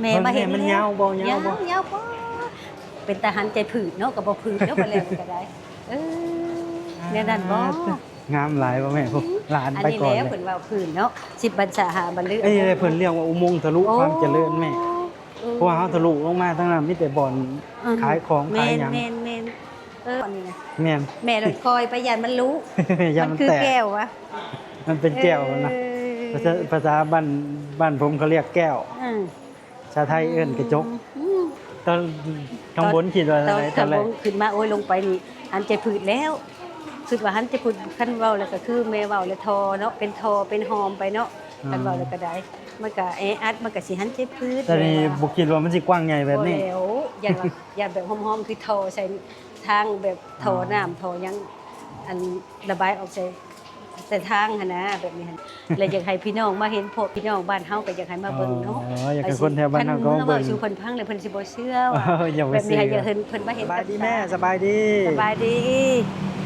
ແມ່ມາເຫັນແລ້ວ ມັນຍາວບໍ່? ຍາວບໍ່? ຍາວ ຍາວບໍ່? ເປັນຕາຫັນໃຈພືດເນາະ ກໍບໍ່ພືດເນາະ ບັດແລ້ວມັນກໍໄດ້. ເອີ ແນວນັ້ນບໍ່? ງາມຫຼາຍບໍ່ແມ່? ຫຼານໄປກ່ອນເລີຍ. ເພິ່ນວ່າພື້ນເນາະ ສິບບັນສາຫ້າບັນລື ເອີ ເພິ່ນຮຽກວ່າອຸມົງທະລຸຄວາມຈະເລີນແມ່. ເອີ ເພາະວ່າເຮົາທະລຸລົງມາທາງນັ້ນມີແຕ່ບ່ອນຂາຍຂອງຂາຍຫຍັງ. ແມ່ນໆໆ. ເອີ ອັນນີ້ນະ ແມ່ນ ແມ່ລົດຄອຍໄປ ຢ້ານມັນລຸ ຢ້ານມັນແຕກ ມັນຄືແກ້ວວະ ມັນເປັນແກ້ວນະ. ເອີ ພາສາ ພາສາບ້ານ ບ້ານຜົມເຂົາຮຽກແກ້ວ. ເອີ ພາສາໄທເອີ້ນກະຈົກ. ອືມ ຕອນຂ້າງບົນຄິດວ່າຈັ່ງໃດຕອນແລກ? ຂ້າງບົນຂຶ້ນມາ ໂອ້ຍ ລົງໄປນີ້ຫັນໃຈພືດແລ້ວ ຄິດວ່າຫັນໃຈພືດ. ຄັນເວົ້າແລ້ວກໍຄືແມ່ເວົ້າແລ້ວ ທໍ່ເນາະ ເປັນທໍ່ເປັນຫອມໄປເນາະ. ອືມ ຄັນເວົ້າແລ້ວກໍໄດ້ ມັນກໍແອອັດ ມັນກໍຊິຫັນໃຈພືດ. ແຕ່ນີ້ບໍ່ຄິດວ່າມັນຊິກວ້າງໃຫຍ່ແບບນີ້. ບໍ່ແລ້ວ ຢ້ານວ່າ ຢ້ານແບບຫອມໆ ຄືທໍ່ໃສ່ທາງ ແບບທໍ່ນ້ຳ ທໍ່ຫຍັງ ອັນລະບາຍອອກໃສ່ ໃສ່ທາງຫັ້ນນະ ແບບນີ້ຫັ້ນ. ແລ້ວຢາກໃຫ້ພີ່ນ້ອງມາເຫັນ ພວກພີ່ນ້ອງບ້ານເຮົາກໍຢາກໃຫ້ມາເບິ່ງເນາະ. ອໍ ຢາກໃຫ້ຄົນແຖວບ້ານເຮົາກໍມາເບິ່ງ. ຄັນເວົ້າສູ່ເພິ່ນຟັງແລ້ວ ເພິ່ນຊິບໍ່ເຊື່ອວ່າ ແບບນີ້ ຢາກໃຫ້ເພິ່ນ ເພິ່ນມາເຫັນກັບຕາ. ສະບາຍດີແມ່ ສະບາຍດີ ສະບາຍດີ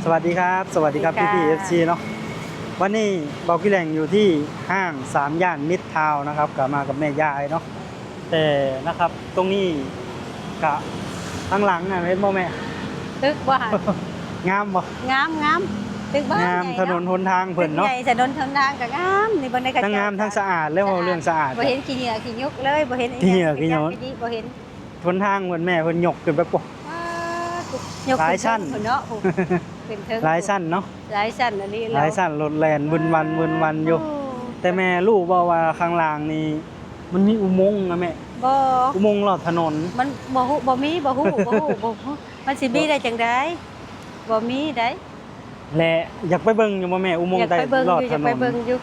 ສະຫວັດດີຄັບ ສະຫວັດດີຄັບ ສະຫວັດດີ ພີ່ໆ ເອັຟຊີ ເນາະ. ວັນນີ້ບ່າວກິແຫຼງຢູ່ທີ່ຫ້າງສາມຍ່ານມິດທາວນ໌ນະຄັບ ກໍມາກັບແມ່ຍາຍເນາະ. ແຕ່ນະຄັບ ຕົງນີ້ກະ ທາງຫຼັງນະ ເຫັນບໍ່ແມ່? ຕຶກບໍ່ຫັ້ນ? ງາມບໍ່? ງາມໆ ຕຶກບໍ່? ງາມ ໃຫຍ່ເນາະ ຖະໜົນຫົນທາງເພິ່ນເນາະ ຕຶກໃຫຍ່ ຖະໜົນຫົນທາງກໍງາມ. ນີ້ເບິ່ງໄດ້ ທັງງາມທັງສະອາດ ແລ້ວເວົ້າເລື່ອງສະອາດ ສະອາດ ບໍ່ເຫັນຂີ້ເຫຍື້ອຂີ້ຍຸກເລີຍ ບໍ່ເຫັນຂີ້ເຫຍື້ອຂີ້ຍຸກ ບໍ່ເຫັນ. ຫົນທາງເພິ່ນ ແມ່ເພິ່ນຍົກຂຶ້ນໄປ ປາດ ຍົກຂຶ້ນເທິງພຸ້ນເນາະ ຂຶ້ນເທິງ ຫຼາຍຊັ້ນເນາະ ຫຼາຍຊັ້ນອີ່ຫຼີ ຫຼາຍຊັ້ນ ລົດແລ່ນວຶ່ນວັນ ເອີ ວຶ່ນວັນຢູ່. ແຕ່ແມ່ຮູ້ບໍ່ວ່າຂ້າງລ່າງນີ້ ມັນມີອຸມົງນະແມ່? ບໍ່ ອຸມົງລອດຖະໜົນ ມັນບໍ່ຮູ້ ບໍ່ມີ ບໍ່ຮູ້ ບໍ່ຮູ້ ບໍ່ຮູ້ ມັນຊິມີໄດ້ຈັ່ງໃດ? ບໍ່ມີໃດ. ແລະ ຢາກໄປເບິ່ງຢູ່ບໍ່ແມ່? ອຸມົງໃຕ້ລອດຖະໜົນ ຢາກໄປເບິ່ງຢູ່ ຢາກໄປເບິ່ງຢູ່.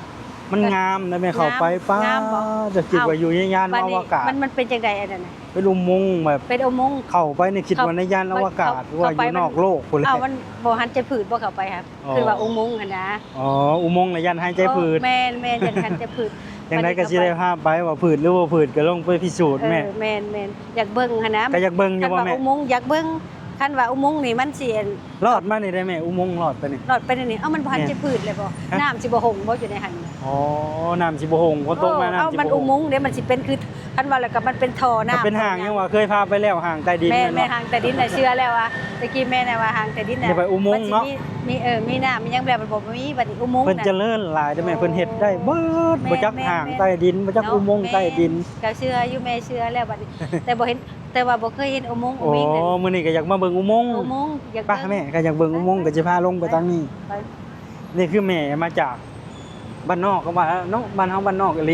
ມັນງາມນະແມ່ ເຂົ້າໄປ ປາດ ງາມບໍ່? ເຈົ້າຄິດວ່າຢູ່ໃນຍານອະວະກາດ ມັນ ມັນເປັນຈັ່ງໃດອັນນັ້ນນະ? ເປັນອຸມົງແບບ ເປັນອຸມົງ ເຂົ້າໄປນີ້ຄິດວ່າໃນຍານອະວະກາດ ເຂົ້າ ຫຼືວ່າຢູ່ນອກໂລກພຸ້ນແຫຼະ. ເອົ້າ ມັນບໍ່ຫັນໃຈພືດບໍ່ເຂົ້າໄປຫາ ອໍ ຄືວ່າອຸມົງຫັ້ນນະ. ອໍ ອຸມົງລະຢ້ານຫາຍໃຈພືດ. ໂອ້ ແມ່ນໆ ຢ້ານຫາຍໃຈພືດ. ຈັ່ງໃດກໍຊິໄດ້ພາໄປວ່າພືດຫຼືບໍ່ພືດ ກໍລົງໄປພິສູດແມ່. ເອີ ແມ່ນໆ ຢາກເບິ່ງຫັ້ນນະ ກໍຢາກເບິ່ງຢູ່ບໍ່ແມ່? ຄັນວ່າອຸມົງ ຢາກເບິ່ງ ຄັນວ່າອຸມົງນີ້ມັນຊິອັນ ລອດມານີ້ໄດ້ແມ່? ອຸມົງລອດໄປນີ້ ລອດໄປນີ້. ເອົ້າ ມັນບໍ່ທັນຈະພືດເລີຍບໍ່? ນ້ຳຊິບໍ່ຫົ່ງບໍ່ຢູ່ໃນຫັ້ນ? ອໍ ນ້ຳຊິບໍ່ຫົ່ງ ຝົນຕົກມານ້ຳຊິບໍ່ຫົ່ງ. ເອົ້າ ມັນອຸມົງເດ້ ມັນຊິເປັນຄື ຄັນວ່າແລ້ວກໍມັນເປັນທໍ່ນ້ຳ ເປັນຮ່າງຫຍັງວ່າ ເຄີຍພາໄປແລ້ວ ຮ່າງໃຕ້ດິນ. ແມ່ນໆ ແມ່ນບໍ່? ຮ່າງໃຕ້ດິນນະ ເຊື່ອແລ້ວວ່າ ແຕ່ກີ້ແມ່ນວ່າຮ່າງໃຕ້ດິນນະ ໄປອຸມົງເນາະ ມັນຊິມີ ເອີ ມີນ້ຳມີຫຍັງແບບ ມັນບໍ່ມີ. ບັດນີ້ອຸມົງ ເພິ່ນຈະເລີນຫຼາຍເດ້ແມ່ ເພິ່ນເຮັດໄດ້ເບິດ ບໍ່ຈັກຮ່າງໃຕ້ດິນ ບໍ່ຈັກອຸມົງໃຕ້ດິນ. ກໍເຊື່ອຢູ່ ແມ່ເຊື່ອແລ້ວບັດນີ້ ແຕ່ບໍ່ເຫັນ ແຕ່ວ່າບໍ່ເຄີຍເຫັນອຸມົງ. ອໍ ມື້ນີ້ກໍຢາກມາເບິ່ງອຸມົງ. ອຸມົງ ຢາກ ໄປແມ່ ກໍຢາກເບິ່ງອຸມົງ ກໍຊິພາລົງໄປທາງນີ້. ນີ້ຄືແມ່ມາຈາກບ້ານນອກ ກໍວ່າເນາະ ບ້ານເຮົາບ້ານນອກອີ່ຫຼີ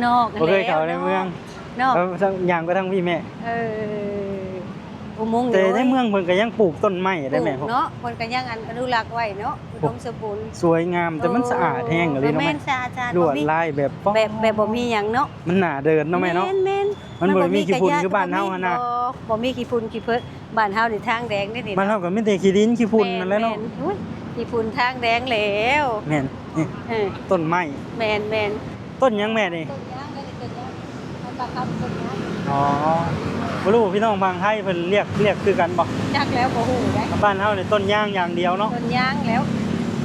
ນອກ ບໍ່ເຄີຍເຂົ້າໃນເມືອງເນາະ. ເອີ ຍ່າງໄປທາງພີ້ແມ່. ເອີ ອຸມົງ ແຕ່ໃນເມືອງເພິ່ນກໍຍັງປູກຕົ້ນໄມ້ໄດ້ແມ່ ເນາະ ເພິ່ນກໍຍັງອະນຸລັກໄວ້ເນາະ ອຸດົມສົມບູນ ສວຍງາມ ແຕ່ມັນສະອາດແຮງອີ່ຫຼີເນາະແມ່. ແມ່ນ ສະອາດ ລວດລາຍແບບ ແບບ ແບບບໍ່ມີຫຍັງເນາະ ມັນໜ້າເດີນເນາະແມ່ເນາະ. ແມ່ນໆ ມັນບໍ່ໄດ້ມີຂີ້ຝຸ່ນຄືບ້ານເຮົາຫັ້ນນະ. ບໍ່ມີຂີ້ຝຸ່ນຂີ້ເພິກ ບ້ານເຮົານີ້ທາງແດງເດ້ນີ້. ບ້ານເຮົາກໍມີແຕ່ຂີ້ດິນຂີ້ຝຸ່ນນັ້ນແຫຼະເນາະ. ໂອ້ຍ ຂີ້ຝຸ່ນທາງແດງແລ້ວ. ແມ່ນ ນີ້ ເອີ ຕົ້ນໄມ້. ແມ່ນໆ. ຕົ້ນຫຍັງແມ່ນີ້? ຕົ້ນຍາງເດ້ນີ້ ຕົ້ນຍາງ ມັນບັງຄັບຕົ້ນຍາງ. ອໍ ບໍ່ຮູ້ພີ່ນ້ອງຝັ່ງໄທເພິ່ນຮຽກ ຮຽກຄືກັນບໍ່? ຈັກແລ້ວ ບໍ່ຮູ້ເດ້. ບ້ານເຮົານີ້ຕົ້ນຍາງຢ່າງດຽວເນາະ ຕົ້ນຍາງແລ້ວ.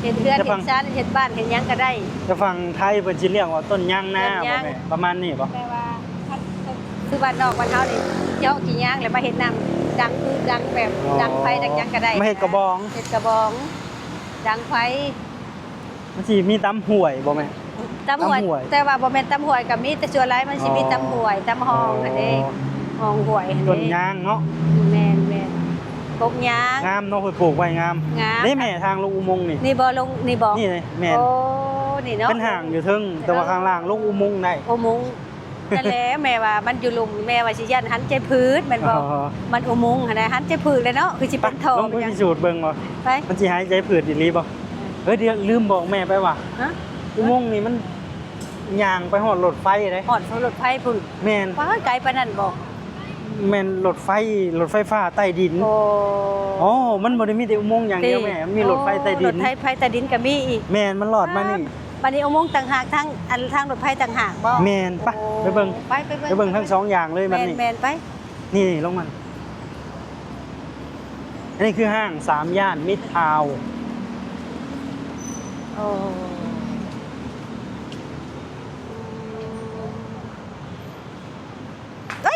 ເຮັດເຮືອນ ເຮັດຊານ ເຮັດບ້ານ ເຮັດຫຍັງກໍໄດ້. ແຕ່ຝັ່ງໄທເພິ່ນຊິຮຽກວ່າຕົ້ນຍາງນາບໍ່ແມ່? ປະມານນີ້ບໍ່? ແຕ່ວ່າ ຄືບ້ານນອກບ້ານເຮົານີ້ ເຈາະຂີ້ຍາງແລ້ວມາເຮັດນ້ຳດັງຟືນ ດັງແບບ ອໍ ດັງໄຟ ດັງຫຍັງກໍໄດ້ ມາເຮັດກະບອງ ເຮັດກະບອງ ດັງໄຟ. ມັນຊິມີຕາມຫ້ວຍບໍ່ແມ່? ຕາມຫ້ວຍ ຕາມຫ້ວຍ ແຕ່ວ່າບໍ່ແມ່ນຕາມຫ້ວຍກໍມີ ແຕ່ສ່ວນຫຼາຍມັນຊິມີ ອໍ ຕາມຫ້ວຍ ຕາມຮ່ອງຫັ້ນເດ້ ອໍ ຮ່ອງຫ້ວຍຫັ້ນເດ້. ຕົ້ນຍາງເນາະ. ແມ່ນໆ ກົກຍາງ ງາມເນາະ ເພິ່ນປູກໄວ້ງາມ. ງາມ ນີ້ແມ່ ທາງລົງອຸມົງນີ້ ນີ້ບໍ່? ລົງນີ້ບໍ່? ນີ້ແມ່ນ. ໂອ້ ນີ້ເນາະ ເປັນຫ້າງຢູ່ເທິງ ແຕ່ວ່າຂ້າງລ່າງລົງອຸມົງໄດ້. ອຸມົງ ນັ້ນແຫຼະ ແມ່ວ່າມັນຢູ່ລຸ່ມ ແມ່ວ່າຊິຢ້ານຫັນໃຈພືດແມ່ນບໍ່? ອໍ ມັນອຸມົງຫັ້ນນະ ຫັນໃຈພືດແຫຼະເນາະ ຄືຊິເປັນທໍ່. ໄປ ລົງໄປພິສູດເບິ່ງບໍ່? ໄປ ມັນຊິຫາຍໃຈພືດອີ່ຫຼີບໍ່? ເອີ ດຽວລືມບອກແມ່ໄປວ່າ ຮະ? ອຸມົງນີ້ມັນຍ່າງໄປຮອດລົດໄຟເດ້. ຮອດລົດໄຟພຸ້ນ? ແມ່ນ. ປາດ ໄກປານນັ້ນບໍ່? ແມ່ນລົດໄຟ ລົດໄຟຟ້າໃຕ້ດິນ. ໂອ້ ອໍ ມັນບໍ່ໄດ້ມີແຕ່ອຸມົງຢ່າງດຽວແມ່ ມັນມີລົດໄຟໃຕ້ດິນ. ໂອ້ ລົດໄຟໃຕ້ດິນກໍມີອີກ. ແມ່ນ ມັນລອດມານີ້. ບັດນີ້ອຸມົງຕ່າງຫາກ ທາງ ອັນ ທາງລົດໄຟຕ່າງຫາກບໍ່? ແມ່ນ. ໄປ ໂອ້ ໄປເບິ່ງ ໄປ ໄປເບິ່ງ ໄປເບິ່ງທັງສອງຢ່າງເລີຍບັດນີ້. ແມ່ນໆ ໄປ. ນີ້ໆ ລົງມາ ອັນນີ້ຄືຫ້າງສາມຍ່ານມິດທາວນ໌. ໂອ້ ອືມ.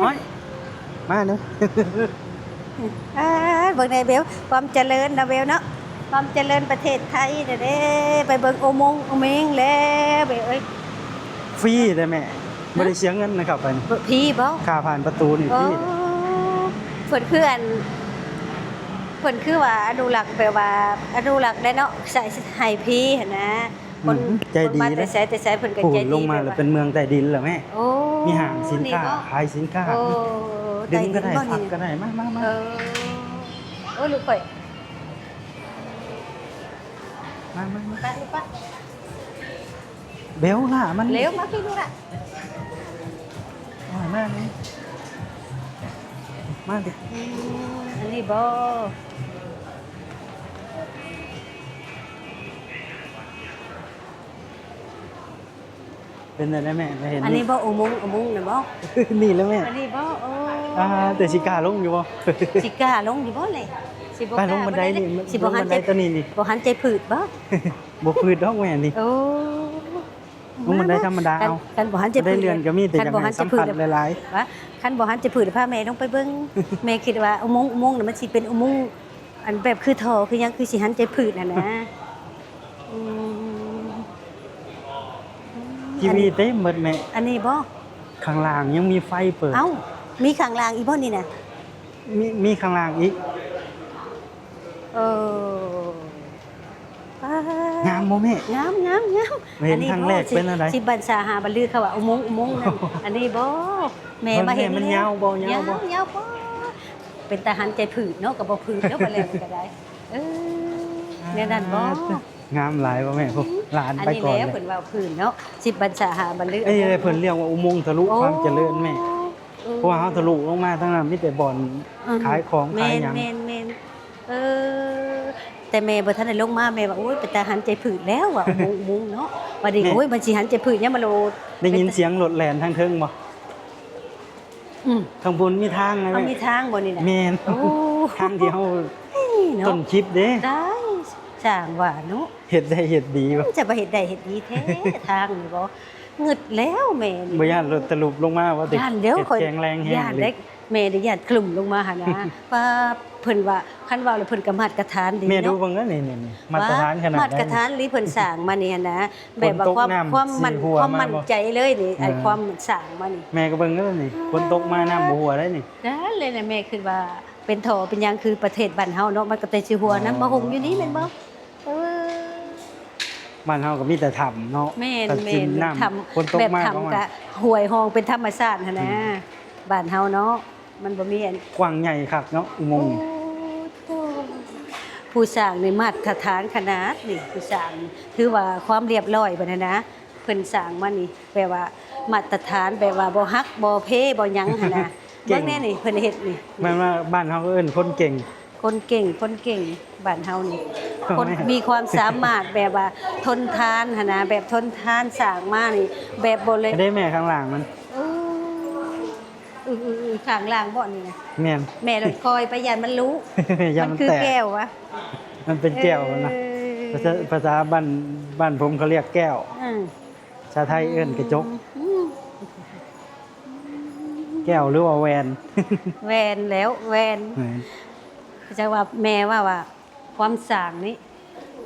ໂອ້ຍ ມາເນາະ ອ່າ ເບິ່ງແດ່ເບວ ຄວາມຈະເລີນເນາະເບວເນາະ ຄວາມຈະເລີນປະເທດໄທເດ້ ໄປເບິ່ງໂອມົງໂອເມັງແລ້ວເບວເອີຍ ຟຣີເດ້ແມ່ ບໍ່ໄດ້ເສຍເງິນນະ ເຂົ້າໄປນີ້ ຟຣີບໍ່? ຄ່າຜ່ານປະຕູນີ້ຟຣີເດ້ ໂອ້ ເພິ່ນຄືອັນ ເພິ່ນຄືວ່າອະນຸລັກ ແບບວ່າອະນຸລັກໄດ້ເນາະ ໃຊ້ ໃຫ້ຟຣີຫັ້ນນະ. ຄົນ ອືມ ໃຈດີ ຄົນມາແຕ່ໃສແຕ່ໃສ ເພິ່ນກໍໃຈດີ ລົງມາແລ້ວເປັນເມືອງໃຕ້ດິນແລ້ວແມ່ ໂອ້ ມີຫ້າງສິນຄ້າ ນີ້ບໍ່? ຂາຍສິນຄ້າ ໂອ້ ດິນກໍໄດ້ ໃຕ້ດິນບໍ່ນີ້ ຜັກກໍໄດ້ ມາ ມາ ມາ ເອີ ໂອ້ ລູກຂ້ອຍ ມາ ມາ ມາ ໄປ ໄປ ເບວລ່າ ມານີ້ ເລວ ມາພີ້ລູກຫຼ້າ ມາ ມານີ້ ມາດິ ອືມ ອັນນີ້ບໍ່? ເປັນຈັ່ງໃດແມ່ ໄດ້ເຫັນ ອັນນີ້ບໍ່? ອຸມົງ ອຸມົງນະບໍ່? ນີ້ແຫຼະແມ່ ອັນນີ້ບໍ່? ໂອ້ ອ່າ ແຕ່ຊິກ້າລົງຢູ່ບໍ່? ຊິກ້າລົງຢູ່ບໍ່ແຫຼະ? ຊິບໍ່ກ້າ ລົງບັນໄດນີ້ ຊິບໍ່ຫັນໃຈ ຕົວນີ້ນີ້ ບໍ່ຫັນໃຈພືດບໍ່? ບໍ່ພືດດອກແມ່ນີ້ ໂອ້ ລົງບັນໄດທຳມະດາເອົາ ຄັນບໍ່ຫັນໃຈ ບັນໄດເລື່ອນກໍມີ ແຕ່ຢາກໃຫ້ສຳຜັດຫຼາຍໆ ວ່າ ຄັນບໍ່ຫັນໃຈພືດ ພາແມ່ລົງໄປເບິ່ງ ແມ່ຄິດວ່າອຸມົງ ອຸມົງນະ ມັນຊິເປັນອຸມົງ ອັນແບບຄືທໍ່ ຄືຫຍັງ ຄືຊິຫັນໃຈພືດຫັ້ນນະ ອືມ ທີວີເຕັມເບິດແມ່ ອັນນີ້ບໍ່? ຂ້າງລ່າງຍັງມີໄຟເປີດ ເອົ້າ ມີຂ້າງລ່າງອີກບໍ່ນີ້ນະ? ມີ ມີຂ້າງລ່າງອີກ ເອີ ງາມບໍ່ແມ່? ງາມ ງາມ ງາມ ເຫັນຄັ້ງແລກເປັນຈັ່ງໃດ? ສິບບັນຊາຫາບັນລື ເຂົາວ່າອຸມົງ ອຸມົງນັ້ນ ອັນນີ້ບໍ່? ແມ່ມາເຫັນ ມັນຍາວບໍ່? ຍາວບໍ່? ຍາວ ຍາວບໍ່? ເປັນຕາຫັນໃຈຜືດເນາະ ກໍບໍ່ຜືດເນາະ ບັດແລ້ວມັນກໍໄດ້ ເອີ ແນວນັ້ນບໍ່? ງາມຫຼາຍບໍ່ແມ່? ພວກຫຼານໄປກ່ອນເລີຍ ອັນນີ້ແຫຼະເພິ່ນວ່າຜືດເນາະ ສິບບັນຊາຫາບັນລື ເອີ ເພິ່ນຮຽກວ່າອຸມົງທະລຸຄວາມຈະເລີນແມ່ ເອີ ເພາະວ່າເຮົາທະລຸລົງມາທາງນັ້ນມີແຕ່ບ່ອນ ອືມ ຂາຍຂອງ ແມ່ນ ຂາຍຫຍັງ ແມ່ນ ແມ່ນ ເອີ ແຕ່ແມ່ບໍ່ທັນໄດ້ລົງມາ ແມ່ວ່າ ໂອ້ຍ ເປັນຕາຫັນໃຈຜືດແລ້ວວ່າ ອຸມົງ ອຸມົງເນາະ ບັດນີ້ ແມ່ນ ໂອ້ຍ ມັນຊິຫັນໃຈຜືດຫຍັງ ມາໂລດ ໄດ້ຍິນສຽງລົດແລ່ນທາງເທິງບໍ່? ອືມ ຂ້າງບົນມີທາງນະ ເອົາ ແມ່ ມີທາງບໍ່ນີ້ນະ? ແມ່ນ ໂອ້ ທາງທີ່ເຮົາ ເນາະ ຕົ້ນຄລິບເດ້ ໄດ້ ຊ່າງວ່າເນາະ ເຮັດໄດ້ເຮັດດີບໍ່? ຈະບໍ່ເຮັດໄດ້ເຮັດດີແທ້ ທາງນີ້ບໍ່? ງຶດແລ້ວແມ່ນີ້ ບໍ່ຢ້ານລົດຕະຫຼຸບລົງມາບໍ່ຕິ? ຢ້ານແລ້ວ ຂ້ອຍຢ້ານເດ້ ແມ່ໄດ້ຢ້ານກະຫຼຸບລົງມາຫັ້ນນະ ວ່າເພິ່ນວ່າ ຄັນເວົ້າແລ້ວເພິ່ນກໍມາດຕະຖານດີເນາະ ແມ່ດູເບິ່ງເດີນີ້ ນີ້ ນີ້ ມາດຕະຖານຂະໜາດໃດ ມາດຕະຖານລີ້ ເພິ່ນສ້າງມານີ້ຫັ້ນນະ ແບບວ່າຄວາມ ຄວາມໝັ້ນ ຄວາມໝັ້ນໃຈເລີຍນີ້ ເອີ ອັນຄວາມສ້າງມານີ້ ແມ່ກໍເບິ່ງເດີນີ້ ຝົນຕົກມານ້ຳບໍ່ຮົ່ວໄດ໋ນີ້ ນັ້ນແຫຼະນະ ແມ່ຄິດວ່າເປັນທໍ່ເປັນຫຍັງ ຄືປະເທດບ້ານເຮົາເນາະ ມັນກໍແຕ່ຊິຮົ່ວນຳ ອໍ ບໍ່ຫຸ່ງຢູ່ນີ້ແມ່ນບໍ່? ເອີ ບ້ານເຮົາກໍມີແຕ່ຖ້ຳເນາະ ແມ່ນ ຖ້ຳ ຝົນຕົກມາ ແບບຖ້ຳກໍຫ້ວຍຮ່ອງເປັນທຳມະຊາດຫັ້ນນະ ອືມ ບ້ານເຮົາເນາະ ມັນບໍ່ມີອັນ ກວ້າງໃຫຍ່ຄັກເນາະ ອຸມົງນີ້ ໂອ້ໂຫ ຜູ້ສ້າງນີ້ມາດຕະຖານຂະໜາດນີ້ ຜູ້ສ້າງ ຖືວ່າຄວາມລຽບຮ້ອຍເພິ່ນຫັ້ນນະ ເພິ່ນສ້າງມານີ້ ແບບວ່າມາດຕະຖານ ແບບວ່າບໍ່ຫັກບໍ່ເພບໍ່ຫຍັງຫັ້ນນະ ເກັ່ງ ເບິ່ງແດ່ນີ້ ເພິ່ນເຮັດນີ້ ແມ່ນວ່າບ້ານເຮົາເອີ້ນຄົນເກັ່ງ ຄົນເກັ່ງ ຄົນເກັ່ງ ບ້ານເຮົານີ້ ຄົນມີຄວາມສາມາດ ແບບວ່າທົນທານຫັ້ນນະ ແບບທົນທານ ສ້າງມານີ້ ແບບບໍ່ເລັກ ເດ້ແມ່ ຂ້າງລ່າງມັນ ໂອ້ ອືໆໆ ຂ້າງລ່າງບໍ່ນີ້ນະ ແມ່ນ ແມ່ລົດຄອຍໄປ ຢ້ານມັນຫຼຸ ຢ້ານມັນແຕກ ມັນຄືແກ້ວວະ ມັນເປັນແກ້ວນະ ເອີ ພາສາ ພາສາບ້ານ ບ້ານຜົມເຂົາຮຽກແກ້ວ ອືມ ພາສາໄທເອີ້ນກະຈົກ ອືມ ແກ້ວ ຫຼືວ່າແວ່ນ ແວ່ນແລ້ວ ແວ່ນ ແມ່ນ ເຈົ້າວ່າ ແມ່ວ່າ ວ່າຄວາມສ້າງນີ້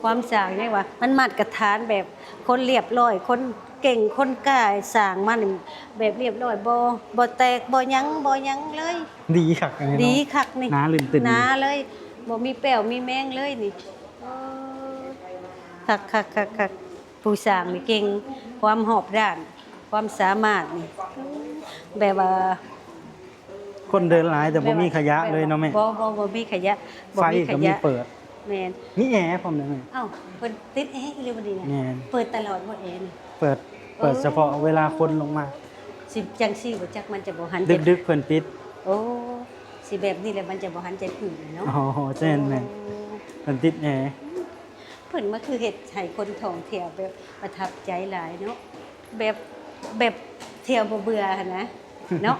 ຄວາມສ້າງນີ້ວ່າ ມັນມາດຕະຖານ ແບບຄົນລຽບຮ້ອຍ ຄົນເກັ່ງ ຄົນກ້າ ສ້າງມານີ້ ແບບລຽບຮ້ອຍ ບໍ່ ບໍ່ແຕກ ບໍ່ຫຍັງ ບໍ່ຫຍັງເລີຍ ດີຄັກອັນນີ້ເນາະ ດີຄັກນີ້ ໜາລຶ້ນຕຶ້ນ ໜາເລີຍ ບໍ່ມີແປ້ວມີແມງເລີຍນີ້ ເອີ ຄັກໆໆໆ ຜູ້ສ້າງນີ້ເກັ່ງ ຄວາມຮອບດ້ານ ຄວາມສາມາດນີ້ ແບບວ່າ ຄົນເດີນຫຼາຍແຕ່ບໍ່ມີຂະຫຍະເລີຍເນາະແມ່ ບໍ່ ບໍ່ ບໍ່ມີຂະຫຍະ ບໍ່ມີຂະຫຍະ ໄຟກໍມີເປີດ ແມ່ນ ມີແອພ້ອມເດ້ແມ່ ເອົ້າ ເພິ່ນຕິດແອອີ່ຫຼີບໍ່ນີ້ນະ ແມ່ນ ເປີດຕະຫຼອດບໍ່ແອນີ້ ເປີດ ເປີດສະເພາະເວລາຄົນລົງມາ ຊິຈັ່ງຊີ້ບໍ່ ຈັກມັນຈະບໍ່ຫັນ ດຶກໆເພິ່ນປິດ ໂອ້ ຊິແບບນີ້ແຫຼະມັນຈະບໍ່ຫັນໃຈຜືດເນາະ ອໍ ແມ່ນໆ ໂອ້ ເພິ່ນຕິດແອ. ເພິ່ນມາຄືເຮັດໃຫ້ຄົນທ່ອງທ່ຽວແບບປະທັບໃຈຫຼາຍເນາະ ແບບ ແບບທ່ຽວບໍ່ເບື່ອຫັ້ນນະ ເນາະ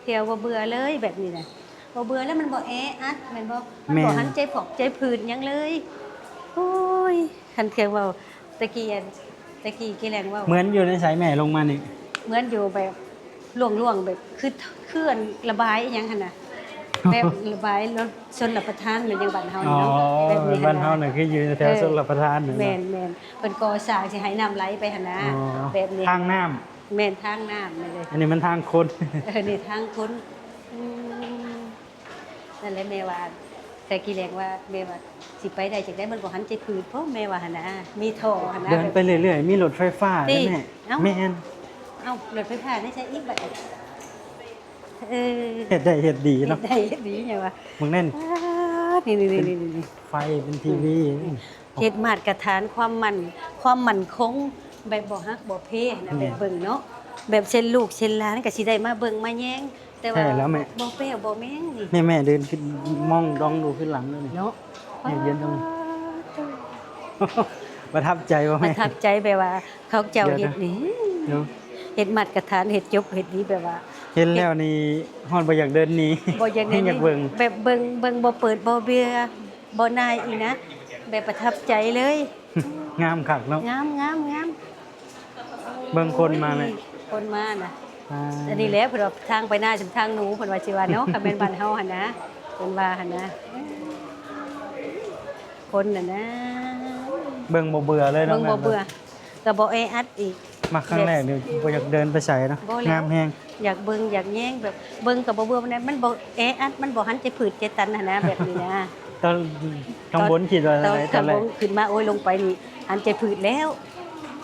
ທ່ຽວບໍ່ເບື່ອເລີຍແບບນີ້ນະ ບໍ່ເບື່ອແລ້ວມັນບໍ່ແອອັດແມ່ນບໍ່ ມັນບໍ່ ແມ່ນ ຫັນໃຈຜອກໃຈຜືດຫຍັງເລີຍ ໂອ້ຍ ຄັນເຄື່ອງເວົ້າ ຕະກີ້ ຕະກີ້ກີ່ແລງເວົ້າ ເໝືອນຢູ່ໃນໃສແມ່ລົງມານີ້ ເໝືອນຢູ່ແບບ ຫຼວງໆ ແບບຄື ຄືອັນລະບາຍອີ່ຫຍັງຫັ້ນນະ ແບບລະບາຍລົດຊົນລະປະທານແມ່ນຫຍັງບ້ານເຮົານີ້ເນາະ ອໍ ແບບນີ້ຫັ້ນນະ ບ້ານເຮົານະຄືຢູ່ແຖວ ເອີ ຊົນລະປະທານນັ້ນນະ ແມ່ນໆ ເພິ່ນກໍ່ສ້າງຊິໃຫ້ນ້ຳໄຫຼໄປຫັ້ນນະ ອໍ ແບບນີ້ ທາງນ້ຳ ແມ່ນ ທາງນ້ຳນີ້ເລີຍ ອັນນີ້ມັນທາງຄົນ ເອີ ນີ້ທາງຄົນ ອືມ ນັ້ນແຫຼະແມ່ວ່າ ແຕ່ກີ່ແລງວ່າ ແມ່ວ່າຊິໄປໄດ້ຈັ່ງໃດ ມັນບໍ່ຫັນໃຈພືດບໍ ແມ່ວ່າຫັ້ນນະ ມີທໍ່ຫັ້ນນະ ເດີນໄປເລື້ອຍໆ ມີລົດໄຟຟ້າເດ້ແມ່ ເອົ້າ ແມ່ນ ເອົ້າ ລົດໄຟຟ້າໃນໃສອີກບັດນີ້ ເອີ ເຮັດໄດ້ເຮັດດີເນາະ ເຮັດໄດ້ເຮັດດີຫຍັງວະ ເບິ່ງແນ່ນ ປາດ ນີ້ໆໆໆ ເປັນໄຟເປັນທີວີ ອືມ ເຮັດມາດຕະຖານຄວາມໝັ້ນ ຄວາມໝັ້ນຄົງ ແບບບໍ່ຫັກບໍ່ເພນະ ແມ່ນ ແບບເບິ່ງເນາະ ແບບເຊັ່ນລູກເຊັ່ນຫຼານກໍຊິໄດ້ມາເບິ່ງມາແຍງ ແຕ່ວ່າ ແທ້ແລ້ວແມ່ ບໍ່ແປ້ວບໍ່ແມງນີ້ ແມ່ໆ ເດີນຂຶ້ນມອງດອງດູຄືນຫຼັງເລີຍນີ້ ເນາະ ແມ່ເດີນຕົງ ປາດ ປະທັບໃຈບໍ່ແມ່ ປະທັບໃຈແບບວ່າເຂົາເຈົ້າເຮັດນີ້ ເດີນ ເຮັດມາດຕະຖານ ເຮັດຈົບ ເຮັດດີ ແບບວ່າ ເຫັນແລ້ວນີ້ຮອດບໍ່ຢາກເດີນໜີ ບໍ່ຢາກເດີນໜີ ຢາກເບິ່ງ ແບບເບິ່ງ ເບິ່ງບໍ່ເປີດບໍ່ເບື່ອ ບໍ່ໜ່າຍອີກນະ ແບບປະທັບໃຈເລີຍ ງາມຄັກເນາະ ງາມໆໆ ເບິ່ງຄົນມາແມ່ ໂອ້ຍ ຄົນມານະ ອ່າ ອັນນີ້ແຫຼະເພິ່ນວ່າທາງໄປນາສ່ຳທາງໜູ ເພິ່ນວ່າຊິວ່າເນາະ ຄັນແມ່ນບ້ານເຮົາຫັ້ນນະ ເພິ່ນວ່າຫັ້ນນະ ຄົນຫັ້ນນະ ເບິ່ງບໍ່ເບື່ອເລີຍເນາະ ເບິ່ງບໍ່ເບື່ອ ແມ່ນ ກໍບໍ່ແອອັດອີກ ມາຄັ້ງແລກນີ້ບໍ່ຢາກເດີນໄປໃສເນາະ ງາມແຮງ ຢາກເບິ່ງຢາກແຍງ ແບບເບິ່ງກໍບໍ່ເບື່ອປານໃດ ມັນບໍ່ແອອັດ ມັນບໍ່ຫັນໃຈພືດໃຈຕັນຫັ້ນນະ ແບບນີ້ນະ ຕອນຂ້າງບົນຄິດວ່າຈັ່ງໃດ ຕອນ ຕອນແລກ ຂ້າງບົນຂຶ້ນມາ ໂອ້ຍ ລົງໄປນີ້ຫັນໃຈພືດແລ້ວ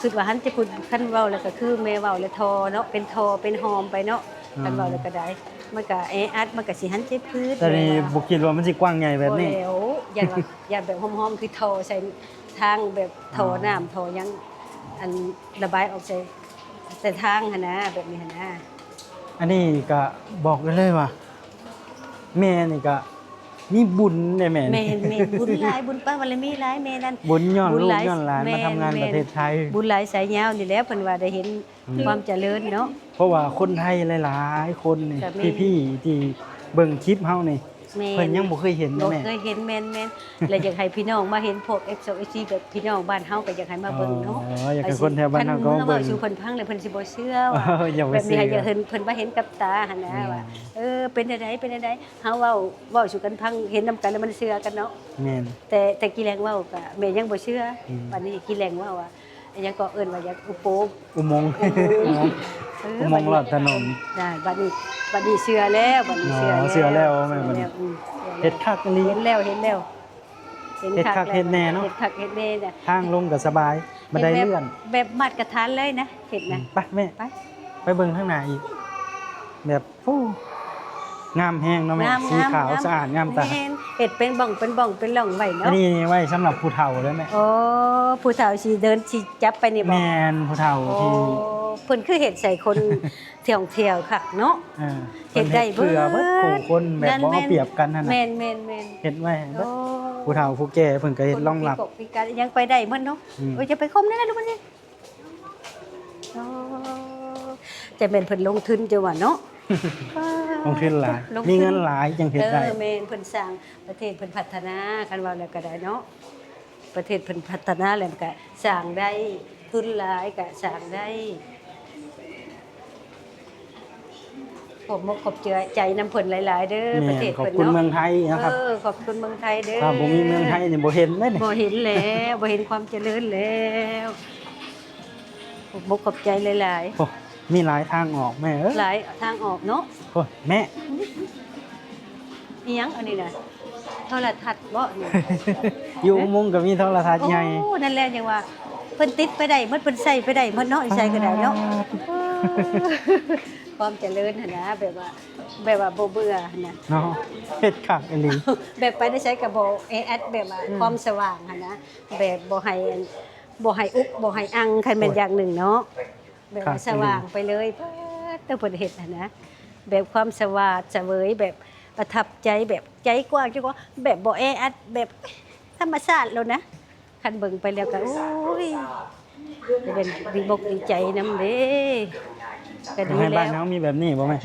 ຄິດວ່າຫັນໃຈພືດ ຄັນເວົ້າແລ້ວກໍຄືແມ່ເວົ້າແຫຼະ ທໍ່ເນາະ ເປັນທໍ່ເປັນຮ່ອມໄປເນາະ ອືມ ຄັນເວົ້າແລ້ວກໍໄດ້ ມັນກໍແອອັດ ມັນກໍຊິຫັນໃຈພືດ ແຕ່ນີ້ ແມ່ວ່າ ບໍ່ຄິດວ່າມັນຊິກວ້າງໃຫຍ່ແບບນີ້ ບໍ່ແລ້ວ ຢ້ານວ່າ ຢ້ານແບບຮ່ອມໆ ຄືທໍ່ໃສ່ທາງ ແບບທໍ່ ອໍ ນ້ຳທໍ່ຫຍັງ ອັນລະບາຍອອກໃສ່ ໃສ່ທາງຫັ້ນນະ ແບບນີ້ຫັ້ນນະ ອັນນີ້ກໍບອກໄດ້ເລີຍວ່າ ແມ່ນີ້ກໍມີບຸນເດ້ແມ່ ແມ່ນໆ ບຸນຫຼາຍ ບຸນປາບາລະມີຫຼາຍແມ່ນັ້ນ ບຸນຍ້ອນລູກຍ້ອນຫຼານມາທຳງານປະເທດໄທ ບຸນຫຼາຍສາຍຍາວນີ້ແຫຼະ ເພິ່ນວ່າໄດ້ເຫັນ ອືມ ຄວາມຈະເລີນເນາະ ເພາະວ່າຄົນໄທຫຼາຍໆຄົນນີ້ ກໍແມ່ນ ພີ່ໆທີ່ເບິ່ງຄລິບເຮົານີ້ ແມ່ນ ເພິ່ນຍັງບໍ່ເຄີຍເຫັນເດ້ແມ່ ບໍ່ເຄີຍເຫັນ ແມ່ນໆ ແລະຢາກໃຫ້ພີ່ນ້ອງມາເຫັນ ພວກເອັຟຊີ ແບບພີ່ນ້ອງບ້ານເຮົາກໍຢາກໃຫ້ມາເບິ່ງເນາະ ອໍ ຢາກໃຫ້ຄົນແຖວບ້ານເຮົາກໍມາເບິ່ງ ຄັນເຮົາເວົ້າສູ່ເພິ່ນຟັງແລ້ວເພິ່ນຊິບໍ່ເຊື່ອວ່າ ເອີ ຢ່າໄປ ແບບນີ້ ເຊື່ອ ໃຫ້ເພິ່ນ ເພິ່ນມາເຫັນກັບຕາຫັ້ນນະ ແມ່ນ ວ່າ ເອີ ເປັນແນວໃດ ເປັນແນວໃດ ເຮົາເວົ້າ ເວົ້າສູ່ກັນຟັງ ເຫັນນຳກັນແລ້ວມັນເຊື່ອກັນເນາະ ແມ່ນ ແຕ່ ແຕ່ກີ່ແລງເວົ້າກໍແມ່ຍັງບໍ່ເຊື່ອ ອືມ ບັດນີ້ກີ່ແລງເວົ້າວ່າ ອີຫຍັງກໍເອີ້ນວ່າຫຍັງ ອຸໂປງ ອຸມົງ ອຸມົງ ເອີ ອຸມົງລອດຖະໜົນ ບັດນີ້ ບັດນີ້ເຊື່ອແລ້ວ ບັດນີ້ເຊື່ອແລ້ວ ອໍ ເຊື່ອແລ້ວແມ່ ບັດນີ້ ອືມ ເຊື່ອແລ້ວ ເຮັດຄັກອີ່ຫຼີ ເຫັນແລ້ວ ເຫັນແລ້ວ ເຫັນຄັກ ເຮັດຄັກເຮັດແນ່ເນາະ ເຮັດຄັກເຮັດແນ່ນະ ທາງລົງກໍສະບາຍ ບັນໄດເລື່ອນ ແບບ ແບບມາດຕະຖານເລີຍນະ ເຮັດນະ ອືມ ໄປແມ່ ໄປ ໄປເບິ່ງທາງໜ້າອີກ ແບບ ໂອ້ ງາມແຮງເນາະແມ່ ງາມ ສີຂາວ ງາມ ສະອາດງາມຕາ ແມ່ນ ເຮັດເປັນບ່ອງເປັນບ່ອງເປັນຮ່ອງໄວ້ເນາະ ອັນນີ້ໄວ້ສຳລັບຜູ້ເຖົ້າເດີແມ່ ໂອ້ ຜູ້ເຖົ້າຊິເດີນຊິຈັບໄປນີ້ບໍ ແມ່ນ ຜູ້ເຖົ້າ ໂອ້ ທີ່ ເພິ່ນຄືເຮັດໃສ່ຄົນທ່ອງທ່ຽວຄັກເນາະ ເອີ ເຮັດໄດ້ເບິດ ເພິ່ນເຮັດເພື່ອເບິດຜູ້ຄົນແບບບໍ່ເອົາປຽບກັນຫັ້ນນະ ແມ່ນໆໆ ເຮັດໄວ້ໃຫ້ເບິດ ໂອ້ ຜູ້ເຖົ້າຜູ້ແກ່ເພິ່ນກໍເຮັດຮອງຮັບ ຄົນພິກົກພິການຫຍັງໄປໄດ້ໝົດເນາະ ອືມ ໂອ້ຍ ຢ່າໄປຂົ່ມນັ້ນນະລູກມັນນີ້ ອໍ ຈະແມ່ນເພິ່ນລົງທຶນຈັ່ງວ່າເນາະ ລົງທຶນຫຼາຍ ລົງທຶນ ມີເງິນຫຼາຍຈັ່ງເຮັດໄດ້ ເອີ ແມ່ນ ເພິ່ນສ້າງປະເທດເພິ່ນພັດທະນາ ຄັນເວົ້າແລ້ວກໍໄດ້ເນາະ ປະເທດເພິ່ນພັດທະນາແລ້ວມັນກໍສ້າງໄດ້ ທຶນຫຼາຍກໍສ້າງໄດ້ ຂອບມົກຂອບໃຈນຳເພິ່ນຫຼາຍໆເດີ ແມ່ນ ປະເທດເພິ່ນເນາະ ຂອບຄຸນເມືອງໄທນະຄັບ ເອີ ຂອບຄຸນເມືອງໄທເດີ ຖ້າບໍ່ມີເມືອງໄທນີ້ບໍ່ເຫັນເດ້ນີ້ ບໍ່ເຫັນແລ້ວ ບໍ່ເຫັນຄວາມຈະເລີນແລ້ວ ຂອບມົກຂອບໃຈຫຼາຍໆ ໂອ້ ມີຫຼາຍທາງອອກແມ່ເອີຍ ຫຼາຍທາງອອກເນາະ ໂອ້ຍ ແມ່ ອີ່ຫຍັງອັນນີ້ນະ ໂທລະທັດບໍນີ້ ຢູ່ອຸມົງກໍມີໂທລະທັດໃຫຍ່ ໂອ້ ນັ້ນແຫຼະ ຍັງວ່າເພິ່ນຕິດໄປໄດ້ໝົດ ເພິ່ນໃຊ້ໄປໄດ້ໝົດເນາະ ຢູ່ໃສກໍໄດ້ເນາະ ອ່າ ເອີ ຄວາມຈະເລີນຫັ້ນນະ ແບບວ່າ ແບບວ່າບໍ່ເບື່ອຫັ້ນນະ ເນາະ ເຮັດຄັກອີ່ຫຼີ ແບບໄປໃນໃສກໍບໍ່ແອອັດ ແບບວ່າ ອືມ ຄວາມສະຫວ່າງຫັ້ນນະ ແບບບໍ່ໃຫ້ ບໍ່ໃຫ້ອຸກບໍ່ໃຫ້ອັ່ງ ຄັນແມ່ນ ໂອ້ຍ ຢ່າງໜຶ່ງເນາະ ແບບວ່າ ຄັກອີ່ຫຼີ ສະຫວ່າງໄປເລີຍ ປາດໂຕ ເພິ່ນເຮັດຫັ້ນນະ ແບບຄວາມສະຫວາດສະເຫວີຍ ແບບປະທັບໃຈ ແບບໃຈກວ້າງ ໃຈກວ້າງ ແບບບໍ່ແອອັດ ແບບທຳມະຊາດໂລດນະ ຄັນເບິ່ງໄປແລ້ວກໍ ໂອ້ຍ ຈະເປັນດີອົກດີໃຈນຳເດ້ ກໍດີແລ້ວ ຢາກໃຫ້ບ້ານເຮົາມີແບບນີ້ບໍ່ແມ່?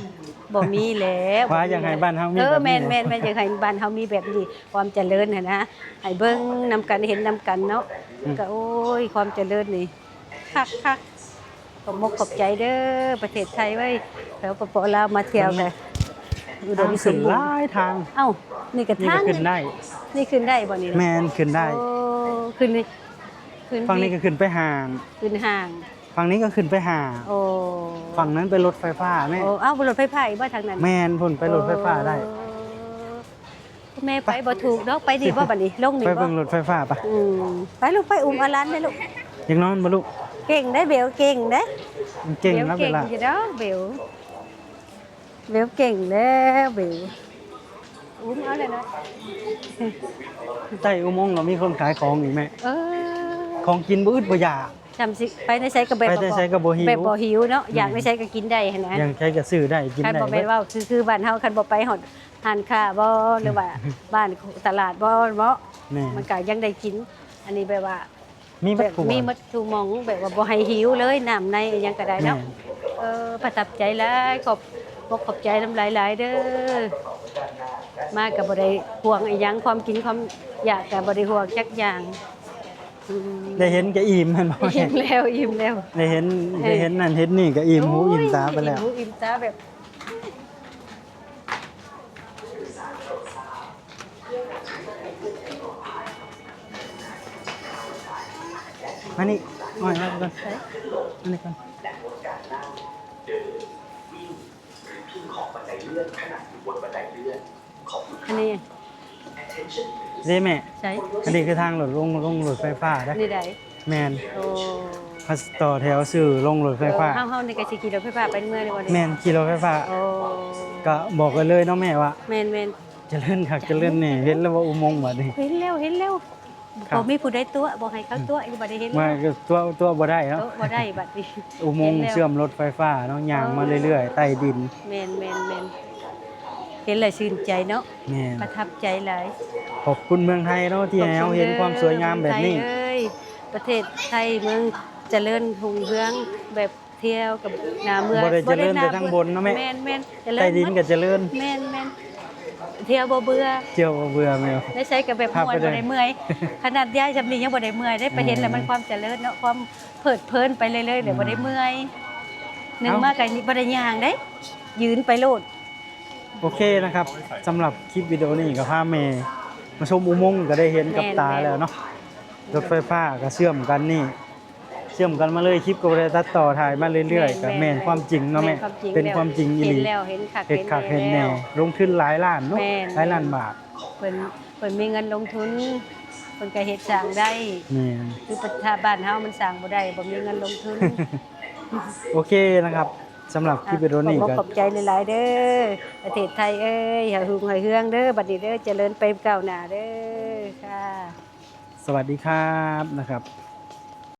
ບໍ່ມີແລ້ວ ວ່າຢາກໃຫ້ບ້ານເຮົາມີແບບນີ້ ເອີ ແມ່ນໆ ຢາກໃຫ້ບ້ານເຮົາມີແບບນີ້ ຄວາມຈະເລີນຫັ້ນນະ ໃຫ້ເບິ່ງນຳກັນ ເຫັນນຳກັນເນາະ ອືມ ກໍ ໂອ້ຍ ຄວາມຈະເລີນນີ້ ຄັກໆ ຂອບມົກຂອບໃຈເດີ ປະເທດໄທເວີຍ ແຖວປປລາວມາທ່ຽວກະອຸດົມສົມບູນ. ທາງຂຶ້ນຫຼາຍທາງ. ເອົ້າ ນີ້ກະທາງ ນີ້ກະຂຶ້ນໄດ້. ນີ້ຂຶ້ນໄດ້ບໍ່ນີ້? ແມ່ນ ຂຶ້ນໄດ້. ໂອ້ ຂຶ້ນນີ້ ຂຶ້ນ ຝັ່ງນີ້ກະຂຶ້ນໄປຫ້າງ. ຂຶ້ນຫ້າງ. ຝັ່ງນີ້ກະຂຶ້ນໄປຫ້າງ. ໂອ້ ຝັ່ງນັ້ນໄປລົດໄຟຟ້າແມ່. ໂອ້ ເອົ້າ ລົດໄຟຟ້າອີກບໍ່ທາງນັ້ນ? ແມ່ນ ພຸ້ນໄປລົດໄຟຟ້າໄດ້. ໂອ້ ແມ່ໄປບໍ່ຖືກດອກ ໄປນີ້ບໍ່ບາດນີ້ ລົງນີ້ບໍ່? ໄປເບິ່ງລົດໄຟຟ້າປະ. ອືມ ໄປລູກ ໄປ ອຸ້ມເອົາຫຼານໄດ້ລູກ. ຢາກນອນບໍ່ລູກ? ເກັ່ງໄດ້ ເບວເກັ່ງເດ້. ເກັ່ງແລ້ວເວລາ ເບວເກັ່ງຢູ່ດອກ ເບວ ເບວເກັ່ງແລ້ວ ເບວ ອຸ້ມເອົາແຫຼະເນາະ. ໃຕ້ອຸໂມງລະມີຄົນຂາຍຂອງອີກແມ່. ເອີ ຂອງກິນບໍ່ອຶດບໍ່ຢາກ. ຈຳຊິໄປໃນໃສກະແບບ ໄປໃນໃສກະບໍ່ຫິວ ແບບບໍ່ຫິວເນາະ. ອືມ ຢາກໃນໃສກະກິນໄດ້ຫັ້ນນະ. ຢາກໃສກະຊື້ໄດ້ກິນໄດ້. ຄັນບໍ່ແມ່ນເວົ້າຄື ຄືບ້ານເຮົາ ຄັນບໍ່ໄປຮອດຮ້ານຄ້າບໍ່ ຫຼືວ່າບ້ານຕະຫຼາດບໍ່ເນາະ. ແມ່ນ ມັນກະຍັງໄດ້ກິນ. ອັນນີ້ແບບວ່າມີໝົດ ແບບ ທຸກ ມີໝົດທຸກໝ່ອງ ແບບວ່າບໍ່ໃຫ້ຫິວເລີຍ ນ້ຳໃນອີ່ຫຍັງກະໄດ້ເນາະ. ແມ່ນ ເອີ ປະທັບໃຈຫຼາຍ ຂອບອົກຂອບໃຈນຳຫຼາຍໆເດີ. ມາກະບໍ່ໄດ້ຫ່ວງອີ່ຫຍັງ ຄວາມກິນຄວາມຢາກກະບໍ່ໄດ້ຫ່ວງຈັກຢ່າງ. ອືມ ໄດ້ເຫັນກະອີ່ມແມ່ນບໍ່? ອີ່ມແລ້ວ ອີ່ມແລ້ວ. ໄດ້ເຫັນ ເອີ ໄດ້ເຫັນນັ້ນເຫັນນີ້ກະອີ່ມຫູອີ່ມຕາໄປແລ້ວ. ໂອ້ຍ ອີ່ມຫູອີ່ມຕາແບບ ມານີ້ ມານີ້ກ່ອນ ມານີ້ກ່ອນ. ອັນນີ້ເດ້ແມ່. ໃສ? ອັນນີ້ຄືທາງລົດລົງ ລົງລົດໄຟຟ້າເດ້. ນີ້ໃດ? ແມ່ນ. ໂອ້ ເຮົາຕໍ່ແຖວຊື້ລົງລົດໄຟຟ້າ. ເອີ ເຮົາ ເຮົານີ້ກະຊິຂີ່ລົດໄຟຟ້າໄປເມືອນີ້ບໍ່ນີ້? ແມ່ນ ຂີ່ລົດໄຟຟ້າ. ໂອ້ ກະບອກໄວ້ເລີຍເນາະແມ່ວ່າ ແມ່ນໆ ຈະເລີນຄັກຈະເລີນແນ່. ເຫັນແລ້ວບໍ່ອຸໂມງບາດນີ້? ເຫັນແລ້ວ ເຫັນແລ້ວ. ບໍ່ມີຜູ້ໃດຕົວະ ບໍ່ໃຫ້ເຂົາຕົວະ ບໍ່ໄດ້ເຫັນ. ມາກະຕົວະ ຕົວະບໍ່ໄດ້ເນາະ. ບໍ່ໄດ້ບາດນີ້. ອຸໂມງເຊື່ອມລົດໄຟຟ້າເນາະ ຍ່າງມາເລື້ອຍໆ ໃຕ້ດິນ. ແມ່ນໆໆ ເຫັນແລ້ວຊື່ນໃຈເນາະ. ແມ່ນ ປະທັບໃຈຫຼາຍ. ຂອບຄຸນເມືອງໄທເນາະ ທີ່ໃຫ້ເຮົາເຫັນຄວາມສວຍງາມແບບນີ້. ເອີຍ ປະເທດໄທເມືອງຈະເລີນຮຸ່ງເຮືອງ ແບບທ່ຽວກັບໜ້າເມືອງ ບໍ່ໄດ້ຈະເລີນແຕ່ທາງບົນເນາະແມ່. ແມ່ນໆ ຈະເລີນ ໃຕ້ດິນກະຈະເລີນ. ແມ່ນໆ ທ່ຽວບໍ່ເບື່ອ ທ່ຽວບໍ່ເບື່ອແມ່. ໄດ້ໃສກະແບບມ່ວນ ບໍ່ໄດ້ເມື່ອຍ. ຂະໜາດຍາຍຊ່ຳນີ້ຍັງບໍ່ໄດ້ເມື່ອຍເດ້. ໄປເຫັນແລ້ວມັນຄວາມຈະເລີນເນາະ ຄວາມເພີດເພີນໄປເລື້ອຍໆ ແລ້ວບໍ່ໄດ້ເມື່ອຍ. ໜຶ່ງມາກະບໍ່ໄດ້ຍ່າງເດ້ ຢືນໄປໂລດ. ໂອເຄນະຄັບ ສຳລັບຄລິບວິດີໂອນີ້ກະພາແມ່ມາຊົມອຸໂມງ ກະໄດ້ເຫັນກັບຕາແລ້ວເນາະ. ລົດໄຟຟ້າກະເຊື່ອມກັນນີ້ ເຊື່ອມກັນມາເລີຍ ຄລິບກະບໍ່ໄດ້ຕັດຕໍ່ ຖ່າຍມາເລື້ອຍໆ. ກະແມ່ນຄວາມຈິງເນາະແມ່. ເປັນຄວາມຈິງອີ່ຫຼີ. ເຫັນແລ້ວ ເຫັນຄັກ ເຫັນແນ່. ລົງທຶນຫຼາຍລ້ານເນາະ ຫຼາຍລ້ານບາດ. ເພິ່ນ ເພິ່ນມີເງິນລົງທຶນ ເພິ່ນກະເຮັດສ້າງໄດ້. ແມ່ນ ຄືປະເທດ ບ້ານເຮົາມັນສ້າງບໍ່ໄດ້ ບໍ່ມີເງິນລົງທຶນ. ໂອເຄນະຄັບ ສຳລັບຄລິບວິດີໂອນີ້ກະ ຂອບໃຈຫຼາຍໆເດີ ປະເທດໄທເອີຍ ໃຫ້ຮຸ່ງໃຫ້ເຮືອງເດີ ບາດນີ້ເດີ ຈະເລີນໄປກ້າວໜ້າເດີ. ສະຫວັດດີຄັບ ນະຄັບ.